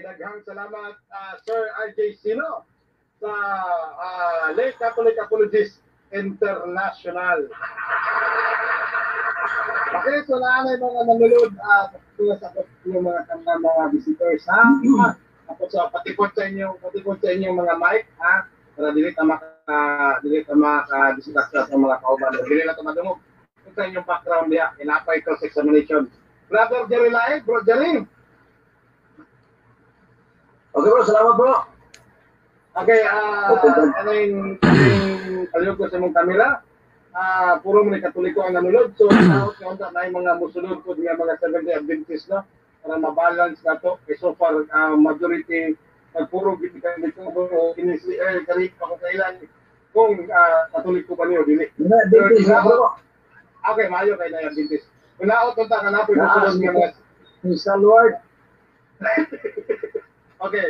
Daghang salamat, Sir RJ Sino sa Lay Catholic Apologist International. Okay, so naa na mga nanonood at sa yung mga kanang mga visitors, ha. Tapos so, patipot sa inyong mga mic, ha, para dili ta maka bisita sa mga kauban. Dili na to madungog. Kung sa inyong background diha, inapay cross examination. Brother Jerry Lae, Bro Jerry. Okay bro, salamat bro. Okay, ano yung kalihok ko sa imong kamera? Puro mo ni Katoliko ang nanonood. So, naot nga unta na yung mga musulod ko nga mga Seventh-day Adventist, no? Para ma-balance na to. Eh, so far, majority, nagpuro gid Katoliko o inisi, eh, kari pa ko kailan kung Katoliko ba niyo, dili. Na, Adventist na bro. Okay, maayo kay na Adventist. Kung naot unta ka na po musulod nga mga Mr. Lord. Okay.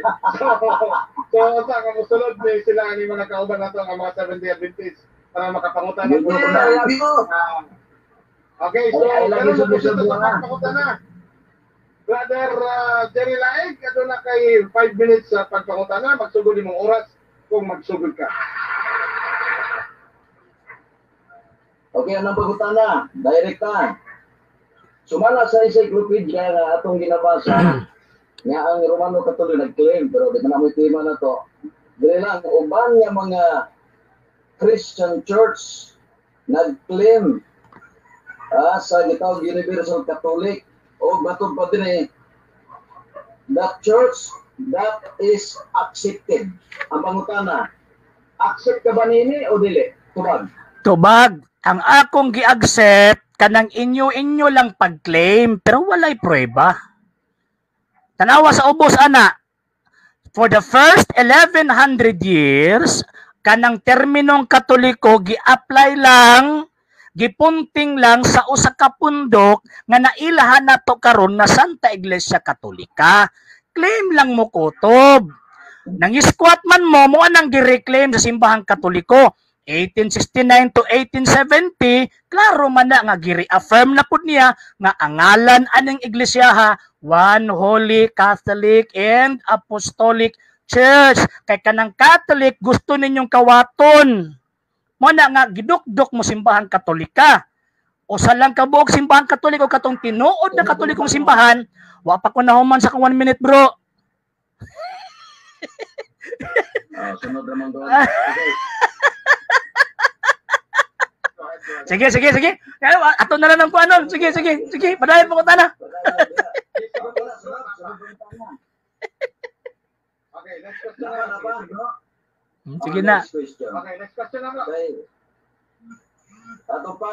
So unsa ka musulod ni sila ani mga kauban nato nga mga Seventh-day Adventist para makapangutan Hindi ko na. Okay, so Ay, ay, lagi karon sunod-sunod sa na. pagpangutana. Brother Jerry Laig, aduna kay 5 minutes sa pagpangutana, magsugod imong oras kung magsugod ka. Okay, anong pangutana? Direct ta. Sumala sa encyclopedia nga atong ginabasa nga ang Romano Catholic nag-claim, pero di man na mo tema na to. Dili lang uban nga mga Christian Church nag-claim sa gitawag Universal Catholic o matod pa din eh that church that is accepted. Ang pangutana, accept ka ba nini o dili? Tubag. Tubag, ang akong gi-accept kanang inyo-inyo lang pag-claim pero walay pruweba. Tanawa sa ubos ana. For the first 1100 years, kanang terminong Katoliko gi-apply lang, gipunting lang sa usa ka pundok nga nailahan nato karon na Santa Iglesia Katolika. Claim lang mo kutob. Nang squat man mo, mo anang gi-reclaim sa simbahang Katoliko. 1869 to 1870, klaro man na nga gi-reaffirm na pud niya nga ang ngalan aning iglesia, One Holy Catholic and Apostolic Church. Kay kanang Catholic gusto ninyong kawaton. Mo na nga gidukdok mo simbahang Katolika. Usa lang ka buok simbahang Katoliko, katong tinuod na Katolikong simbahan, wa pa ko nahuman sa 1 minute, bro. Sunod naman doon. Okay. Sige, sige, sige. Ato na lang ang kuanon. Sige, sige, sige. Padayon mo ko tana. Okay, next question na. Sige na. Okay, next question na, bro. Okay. Ato pa,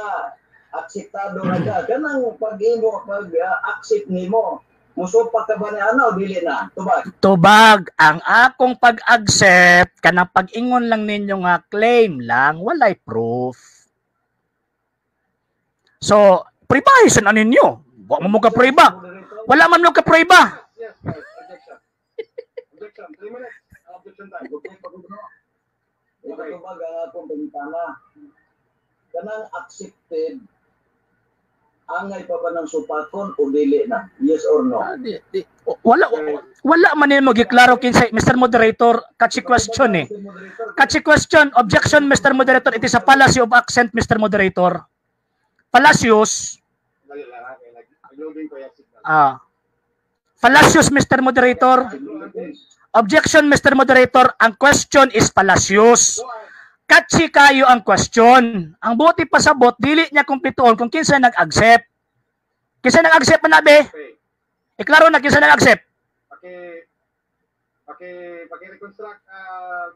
akseptado na ka. Kanang pag-imo, pag-accept nimo, musupak ka ba ni ana o dili na? Tubag. Tubag, ang akong pag-accept, kanang pag-ingon lang ninyo nga claim lang, walay proof. So, pribahin sa ninyo. Wa mo ka priba. Wala man mo ka priba. Yes, objection. Objection, 3 minutes. Objection time. Okay, pag-bro. Ito tubag ang akong pangutana. Kanang accepted, angay pa ba ng supakon o dili na? Yes or no? Ah, di, di. Wala wala man nimo giklaro kinsay, Mr. Moderator, catchy question eh. Catchy question, objection, Mr. Moderator, it is a fallacy of accent, Mr. Moderator. Fallacious. Fallacious, Mr. Moderator. Objection, Mr. Moderator, ang question is fallacious. Catchy kayo ang question. Ang buti pasabot, dili niya kumpletuon kung kinsa nag-accept. Kinsa nag-accept man na, be? Okay. Iklaro na kinsa nag-accept. Paki-reconstruct,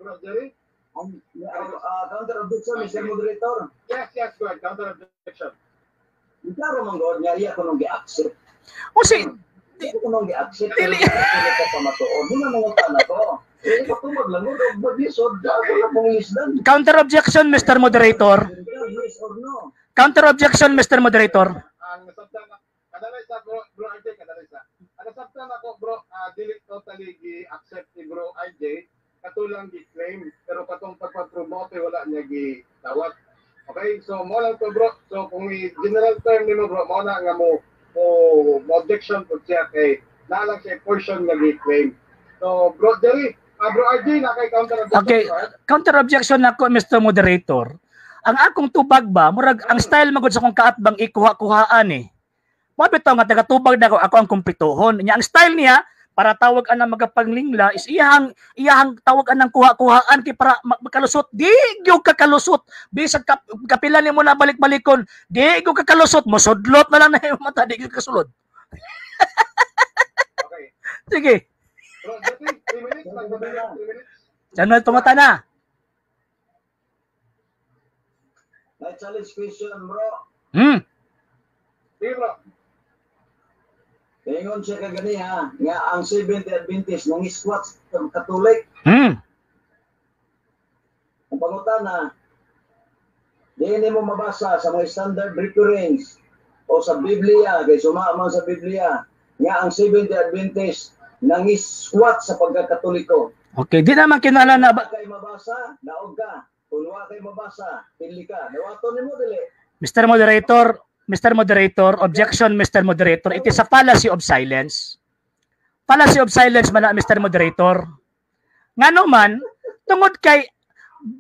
Bro Jerry. Counter objection, Mr. Moderator. Yes, yes, go ahead. Counter objection. Klaro man god nga iya ko nung gi-accept. O si Iya ko nung gi-accept. Dili. Dili ka pa matuod. Di na mga tana ko. Eh, patungod lang mo, maglisod. Ako na pong lisdan. Counter objection, Mr. Moderator. Yes or no? Counter objection, Mr. Moderator. Ang nasabtan kadalay sa bro, Bro RJ, kadalay sa. Ang nasabtan ako, bro, dili totally gi-accept ni Bro RJ, katulang gi-claim, pero katong pagpa-promote wala niya gi-tawag. Okay, so mo lang to, bro. So kung i-general term nimo, bro, mo na nga mo mo objection po siya kay na lang siya portion nga gi-claim. So, Bro Jerry, Bro RJ, na kay counter objection. Okay, counter objection nako, Mr. Moderator. Ang akong tubag ba, murag ang style magud sa akong kaatbang ikuha-kuhaan eh. Mo bitaw nga tagatubag na ako, ako ang kumpletuhon. Nya ang style niya para tawag anang magapanglingla is iyahang iyahang tawag anang kuha-kuhaan kay para makalusot. Di gyud kakalusot. Bisag kapila nimo na balik-balikon, di gyud kakalusot. Mosudlot na lang na imong mata, di gyud kasulod. Okay. Sige. Bro Jerry, 3 minutes, nagpabili, 3 minutes. Samuel, tumata na. May challenge question, bro. Sige, bro. Ingon siya kaganiha nga ang Seventh Adventist nang squat sa Katolik. Ang pangutana, di nimo mabasa sa mga standard reference o sa Biblia, kay suma man sa Biblia, nga ang Seventh Adventist nang squat sa pagkakatoliko. Okay, di naman kinahanglan na ba- Kay mabasa, daog ka. Kung wa kay mabasa, pili ka. Dawaton nimo dili. Mr. Moderator, Mr. Moderator, objection, Mr. Moderator, it is a fallacy of silence. Fallacy of silence man na, Mr. Moderator. Ngano man, tungod kay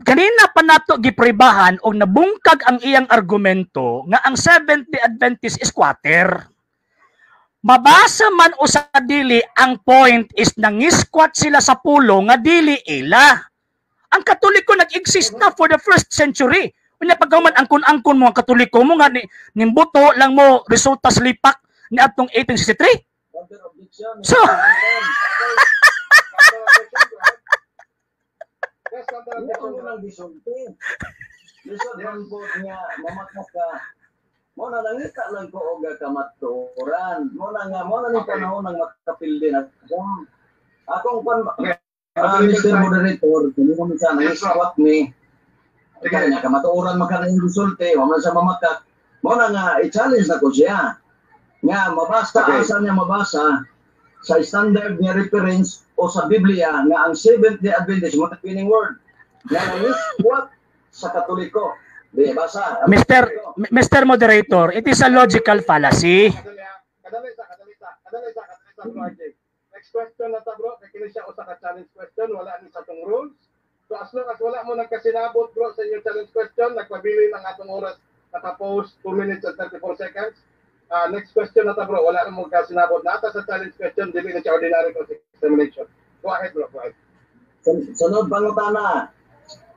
kanina pa nato gipribahan og nabungkag ang iyang argumento nga ang Seventh-day Adventist is squatter. Mabasa man o sa dili, ang point is nangisquat sila sa pulo nga dili ila. Ang Katoliko nag-exist na for the first century. Unya pagkahuman angkon-angkon mo ang Katoliko mo nga ni, nimbuto lang mo resulta sa lipak ni atong 1863. Counter objection. So- Counter objection, go ahead. Yes, counter Mo objection, ang bro. unang gisulti. Lisod man po nga mamakas ka. Mo na nangita lang ko og kamatuoran. Mo na nga mo na ni panahon ng makapildi na. Akong kwan Mr. Moderator, kini mo minsan nang Yes, bro. squat ni. Sige. Kaya nga kamatuoran man ka na yung gisulti, wa man sa mamakak. Mo na nga i-challenge na ko siya. Nga mabasa asa niya mabasa sa standard nga reference o sa Biblia nga ang Seventh Day Adventist mo meaning word nga nang-squat sa Katoliko. Di basa. Mr. Moderator, it is a logical fallacy. Kadali, ha. Kadali sa, kadali sa, kadali sa, kadali sa, bro RJ. Next question na ta, bro. Kay kini siya usa ka challenge question, wala ni sa atong rules. So as long as wala mo nagkasinabot, bro, sa inyong challenge question, nagpabili ng atong oras, nakapost 2 minutes and 34 seconds. Next question na ta, bro. Wala mo kasinabot. Nata sa challenge question, dili na siya ordinary cross examination. Go ahead, bro. Go ahead. Sunod pangutana.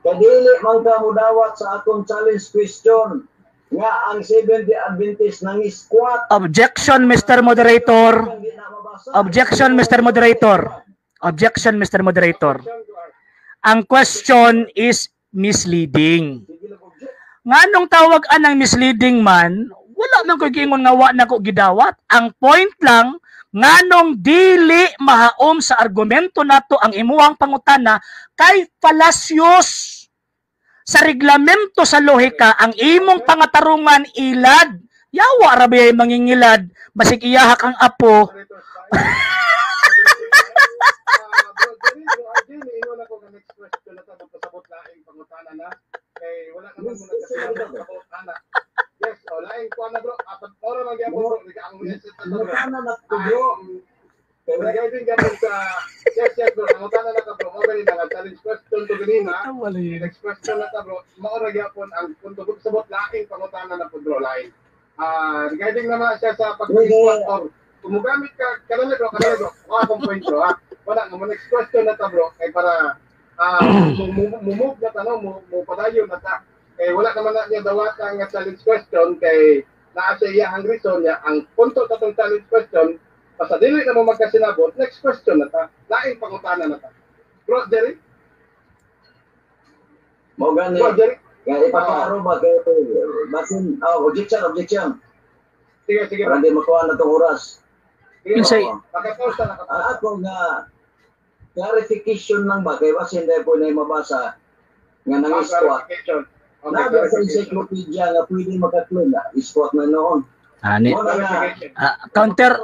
Kadili man ka mudawat sa akong challenge question nga ang Seventh Day Adventist nang squat. Objection, Mr. Moderator. Objection, Mr. Moderator. Objection, Mr. Moderator. Question, go ahead. Ang question is misleading. Nganong tawag anang misleading man, wala man ko giingon nga wa na ko gidawat. Ang point lang, nganong dili mahaom sa argumento nato ang imuhang pangutana kay fallacious. Sa reglamento sa lohika, ang imong pangatarungan ilad. Yawa ra ba mangingilad, basig iyahak ang apo. Moderator, bro, Jerry, bro, RJ, niingon ako nga next question na ta, pasabot laing pangutana na. Kay wala naman mo nagkasinabot about ana. Yes, oh, laing kuan na, bro. Apat ora man gyapon, bro. Di ka ang essence na to, bro. Pangutana na to, bro. Regarding gyapon sa yes, bro. Pangutana na ka, bro. Mao gani na challenge question to ganina. Next question na ta, bro. Mao ra gyapon ang punto sabot laing pangutana na pud, bro, laing. Regarding naman siya sa pag-squat or kung mugamit ka, kanala, bro, kanala, bro. Wala akong point, bro, ha. Wala, mo next question na ta, bro, kay para move na ta, no, mo padayon na ta. Kay wala naman na niya dawatan nga challenge question kay naa sa iya ang reason niya ang punto sa tong challenge question basta dili na mo magkasinabot, next question na ta, laing pangutana na ta. Bro Jerry, Mo gani. Bro Jerry, Kaya ipaklaro ba kay basin objection, objection. Sige, sige, Para bro. di makuha na tong oras. Sige, bro. Insay- Nakapause na, nakapause. Ang ako nga clarification lang ba kay basin dahil po na mabasa nga nang squat. Clarification. Okay, Naa sa clarification. encyclopedia nga pwede makaklaim na squat na noon. Ani. Mo na nga Clarification.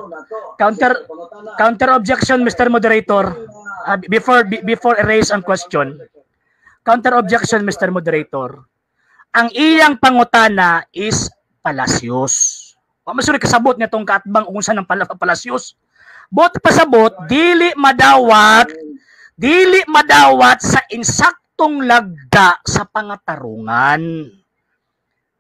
Counter objection, Mr. Moderator. Before erase ang question. Counter objection, Mr. Moderator. Ang iyang pangutana is palasyos. Wa man suri kasabot niya tong kaatbang kung saan ang palasyos. Buot pasabot, dili madawat sa insaktong lagda sa pangatarungan.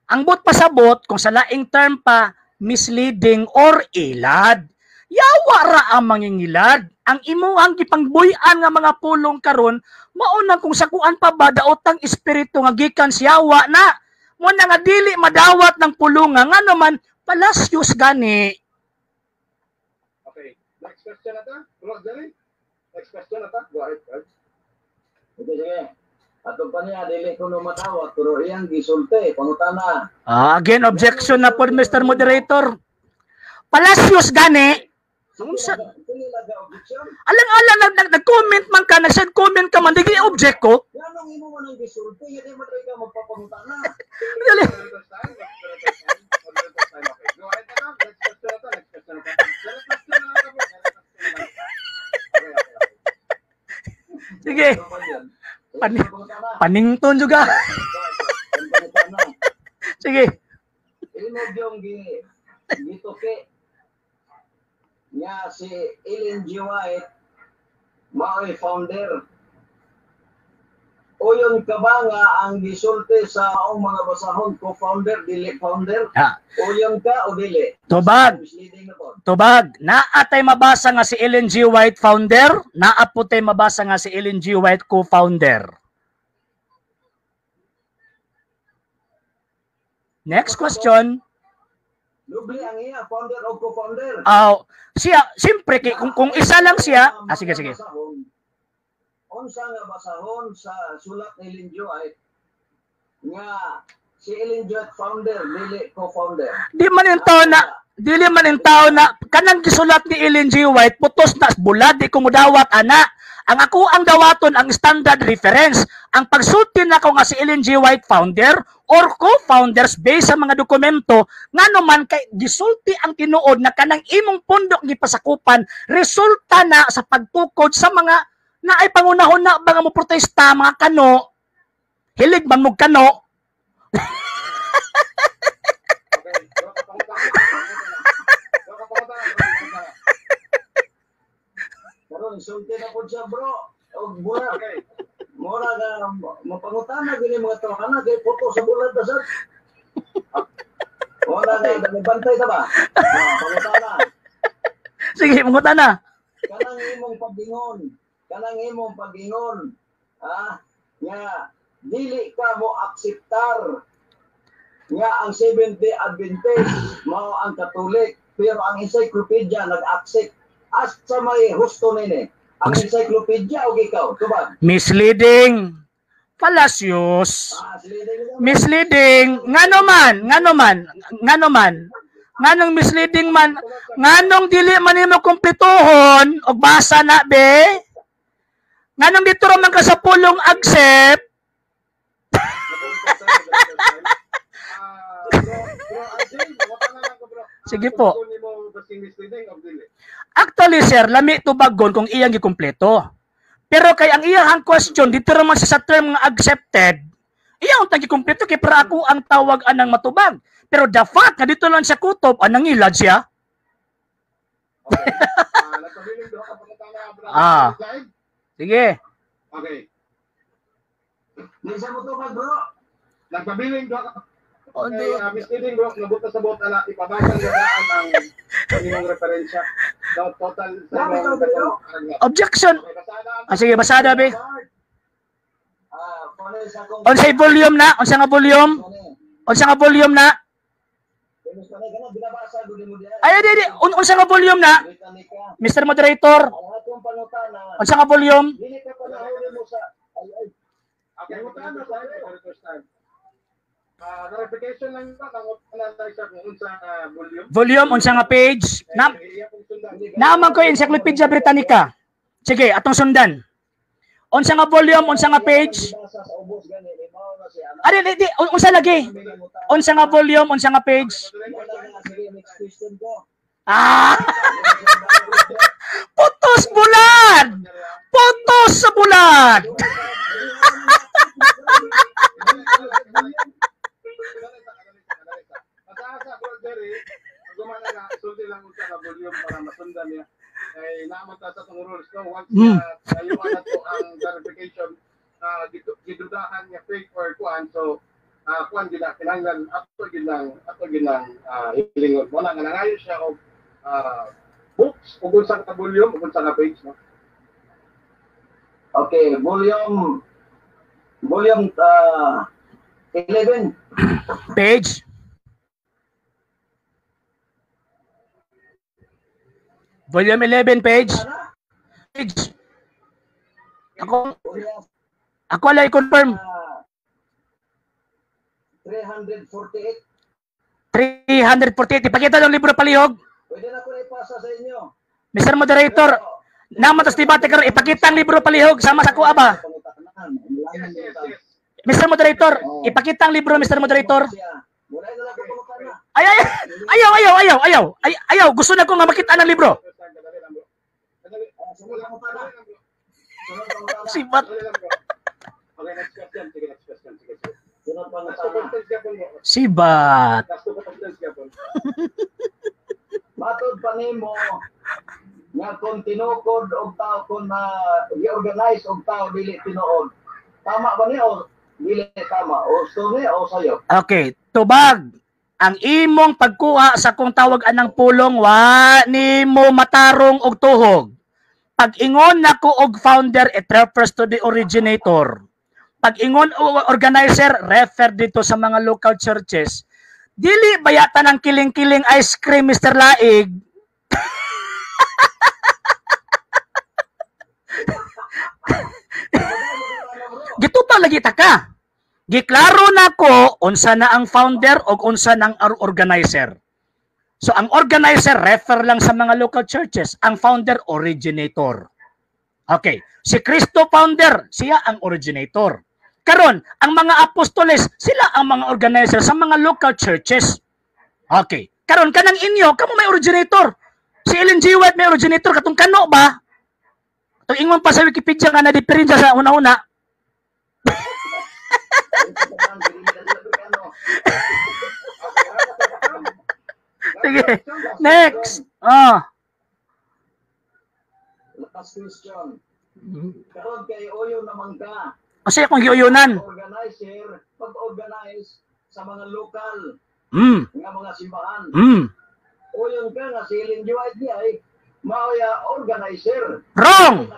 Ang buot pasabot, kung sa laing term pa, misleading or ilad. Yawa ra ang mangingilad. Ang imuhang gipangbuy-an nga mga pulong karon, mao nang kung sakuan pa ba daotang espiritu nga gikan siyawa na. Mo na nga dili madawat ng pulunga ngano man palasyos gani. Okay. Next question na ta. Bro Jerry. Next question na ta. Go ahead. Go ahead. Sige, sige. Atong pa niya, dili ko no madawat, pero iyang gisulti, pangutana. Again, objection na po, Mr. Moderator. Palasyos gani. Alang-alang nag-comment man ka, nag-send comment ka man, di object ko. Ganong imo man ang gisulti, hindi mo ka magpapangutana. Dali. Sige. Panington juga. Sige. Imo yung gituki nga si Ellen G. White mao'y founder. Uyon ka ba nga ang gisulti sa aong mga basahon co-founder, dili founder? Ha. Uyon ka o dili? Tubag. Tubag. Naa tay mabasa nga si Ellen G. White founder, naa po tay mabasa nga si Ellen G. White co-founder. Next question. Lubli ang iya, founder o co-founder. Siya, siyempre, kung isa lang siya, sige, sige. Unsa nga basahon sa sulat ni Ellen G. White nga si Ellen G. White founder, dili co-founder. Di man yung tao na, dili man yung tao na, kanang gisulat ni Ellen G. White, putos na bulad, di ko mudawat, ana. Ang ako ang dawaton, ang standard reference. Ang pagsulti na ko nga si Ellen G. White founder or co-founders based sa mga dokumento, ngano man kay gisulti ang tinuod na kanang imong pundok gipasakupan, resulta na sa pagtukod sa mga na ay pangunahon na ba nga mo protesta mga kano, hilig man mo kano. Karon insulti na po siya, bro. Og mura, mura nga mapangutana gini mga tawhana kay puto sa bulat na sad. Wala na nagbantay ta ba? Pangutana. Sige, pangutana. Kanang imong pagingon, nga dili ka mo akseptar nga ang Seventh-day Adventist mao ang Katolik, pero ang encyclopedia nag-accept. Asa may husto nini? Ang encyclopedia o ikaw? Tubag. Misleading. Fallacious. Misleading. Ngano man. Nganong misleading man? Nganong dili man nimo kumpletohon og basa na be? Nganong dito ra man ka sa pulong accept? Sige po. Actually, sir, lami tubagon kung iyang gikumpleto. Pero kay ang iyang question, dito raman siya sa term nga accepted, iyang tang gikumpleto kay para ako ang tawag anang matubag. Pero the fact nga dito lang siya kutob, anang ilad siya. Okay. Sige. Okay. Nisa mo tubag, bro. Nagpabiling do ka. Okay, misleading bro, nabuta sa bot ala ipabasa nga ang imong referensya. So, total sa objection. Sige, basada be. Unsay volume na? Unsa nga volume? Unsa nga volume na? Ay, di. Unsa nga volume na? Mr. Moderator. Unsa nga volume? Okay, clarification lang ito, kung unsa volume. Volume, unsa nga page. Naaman ko yung Encyclopedia Britannica. Sige, atong sundan. Unsa nga volume, unsa nga page. Ari, di, unsa lagi? Unsa nga volume, unsa nga page. Putos bulan! Putos sa bulan! Sulti lang unsa ka volume para masundan niya. Kay naman ta sa atong rules, no? Once ayuan na to ang verification, gidudahan nga fake or kuan, so kuan gid na kinahanglan ato gid lang hilingon. Wala nga nangayo siya og books ug unsa ka volume ug unsa ka page, no? Okay, volume 11. Page. Volume 11 page. Page. Ako lang i-confirm. 348. 348. Ipakita ng libro palihog. Pwede na ko na ipasa sa inyo. Mr. Moderator, naman tas debate karon, ipakita ang libro palihog sama sa kuha ba? Yes. Mr. Moderator, ipakita ang libro, Mr. Moderator. Ay, ay, ayaw, ayaw, ayaw, ayaw. Ay, ayaw, gusto na ko nga makita ng libro. Sibat. Okay, next question. Sige, next question. Sige, sige. Sibat. Matod pa nimo nga kung tinukod og tao, kung na gi-organize og tao dili tinuod. Tama ba ni o dili tama? O suni o sayo? Okay, tubag. Ang imong pagkuha sa kung tawag anang pulong wa nimo matarong og tuhog. Pag ingon nako og founder, it refers to the originator. Pag ingon og organizer, refer dito sa mga local churches. Dili bayatan ang kiling-kiling ice cream, Mr. Laig. Gitupang lagi ta ka. Giklaro nako unsa na ang founder og unsa na ang organizer. So ang organizer refer lang sa mga local churches, ang founder originator. Okay, si Kristo founder, siya ang originator. Karon, ang mga apostoles, sila ang mga organizer sa mga local churches. Okay. Karon kanang inyo, kamo may originator. Si Ellen G. White may originator katong kano ba? Katong ingon pa sa Wikipedia nga na diferensya sa una-una. Sige. Next. Ah. Last question. Karon kay uyo naman ka. Kasi akong giuyunan. Organizer, pag-organize sa mga lokal nga mga simbahan. Uyon ka nga si Ellen G. White niya ay maoya organizer. Wrong.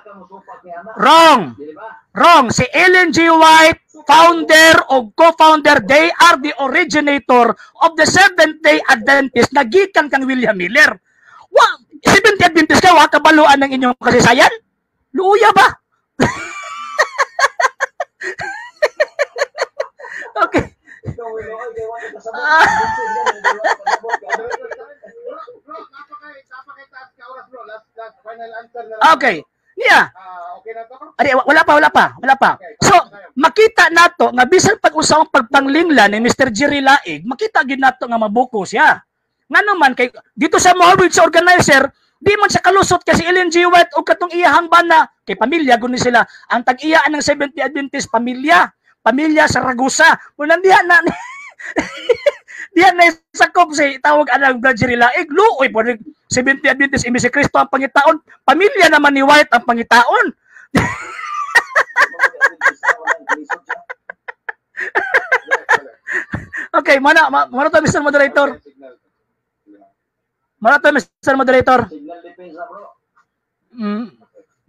Wrong. Wrong. Si Ellen G. White, founder o co-founder, they are the originator of the Seventh-day Adventist na gikan kang William Miller. Wa, Seventh-day Adventist ka, wa kabaluan ng inyong kasaysayan? Luya ba? Okay. Okay. Yeah. Adi, wala pa. So, makita nato nga bisan pag-usahong pagpanglingla ni Mr. Jerry Laig, makita gid nato nga mabuko siya. Ngano man kay dito sa Mohammed sa organizer, di man siya kalusot kasi Ellen G. White o katong iyahang bana kay pamilya guni sila. Ang tag-iyaan ng Seventh-day Adventist pamilya, pamilya sa Ragusa. Munang diha na diha na sakop si tawag anang Brad Jerry Laig, luoy po Seventh-day Adventist imbes si Kristo ang pangitaon, pamilya naman ni White ang pangitaon. Okay, mana to Mr. Moderator. Mana to Mr. Moderator.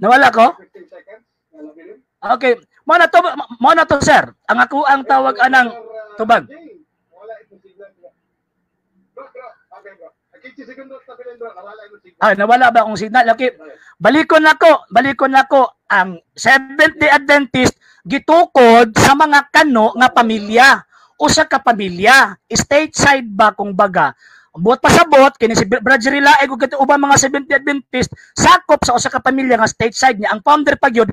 Nawala ko? Okay, mana to sir. Ang ako ang tawag anang tubag. Ah, nawala ba akong signal? Okay. Balikon nako ang Seventh-day Adventist gitukod sa mga kano nga pamilya. Usa ka pamilya, stateside ba kung baga. Buot pasabot kini si Brad Jerry Laig ug ubang mga Seventh-day Adventist sakop sa usa ka pamilya nga stateside niya. Ang founder pa gyud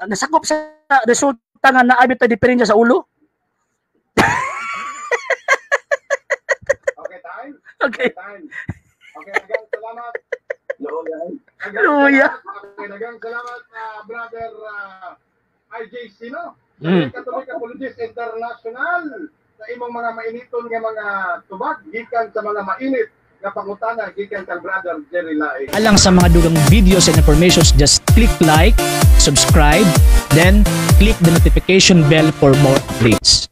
nasakop sa resulta nga naabit ta diferensya sa ulo. Okay, time. Okay. Time. Okay, daghang salamat. Luya. Okay, daghang salamat brother IJC, no? Catholic Apologist International sa imong mga mainiton nga mga tubag gikan sa mga mainit Nga pangutana gikan kang Brother Jerry Laing. Alang sa mga dugang videos and informations, just click like, subscribe, then click the notification bell for more updates.